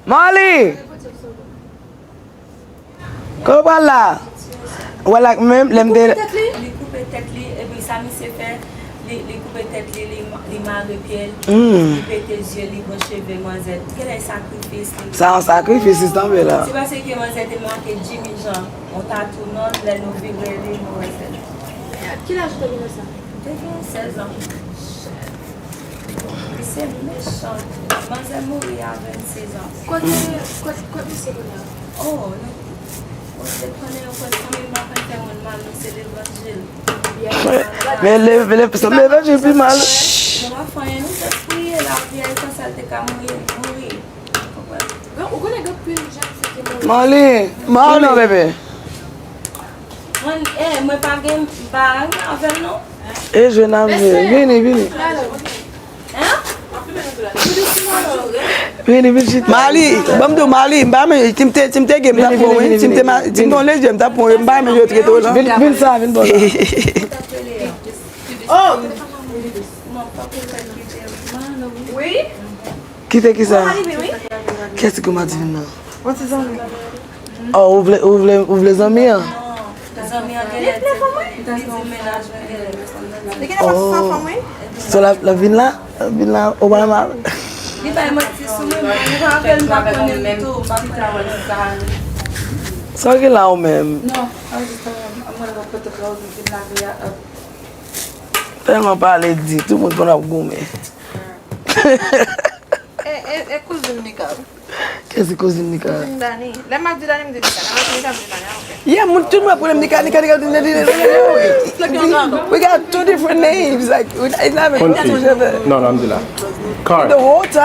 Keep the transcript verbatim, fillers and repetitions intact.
Marly! Kote w pral la? Ou wè l ak menm, lè m te... Li koupe tèt li, epi sa misye fè, li, li koupe tèt li, li, li mare pye l, li pete zye, li bwè cheve manzè. Genlè sakrifis li. Sa yon sakrifis li sanble la. Se paske manzè te make Jimmy Jean, yon tatou non l, lè nou vire li, nou wè sèl. Ki laj ou te gen lè sa? M te gen sèz an. Misye mechan. Manzè mouri a vennsez an. Kote, kote, kote misye kounye a? Oh, nou, Bondye konnen, ou konn fanmi m pa konn fè moun mal, nou se levanjil. Men le, le, se levanjil pi mal. Nou pa fè anyen, nou jis priye lapyè, e konsa l te ka mouri, mouri. Ou konnen gen anpil jèn fi ki mouri. Marly, Marly. Non, bebe. Mwen, eh, mwen pa gen, m pa gen avè l non. E jwe n ap jwe. Vini, vini. Vini, vini chita. Marly, ban m di w, Marly, m pa renmen, si m te, si m te gen, m t ap pran w, wi. Si m te ma-, si m te yon lezyen, m t ap pran w, m pa renmen yo trete w, non. Vin, vin sa, vin bò sa. Oh! Wi? Kite ki sa? Kiyès ki kòmanse vin nan? Yon ti zanmi. Oh, ou vle, ou vle, ou vle zanmi an? Zanmi an genlè di, li di mennaj mwen genlè. Li genlè pa sou fanm, wi. So, l ap, l ap vin la? L ap vin la, Obama? Li bay manti sou mwen, mwen, mwen pa apèn pa konnen li tou, m pa konnen. Sa w gen la ou menm? Non, pa jis mwen, mwen la pote kòz, m fin lave a. Tèlman pale di, tout moun konn ap goumen. E, e, e kouzin Nika. Kiyès ki kouzin Nika? Kouzin Dani. Lè m ap di Dani, m di Nika. Lè m ap di Nika, m di Dani. Ah, ok. Yeah, moun tout moun ap rele m Nika, Nika, Nika, Nika, Nika, Nika. We got two different names. Like, we, it's not even... Konn ki? Non, non, m di la. Car. The whole time.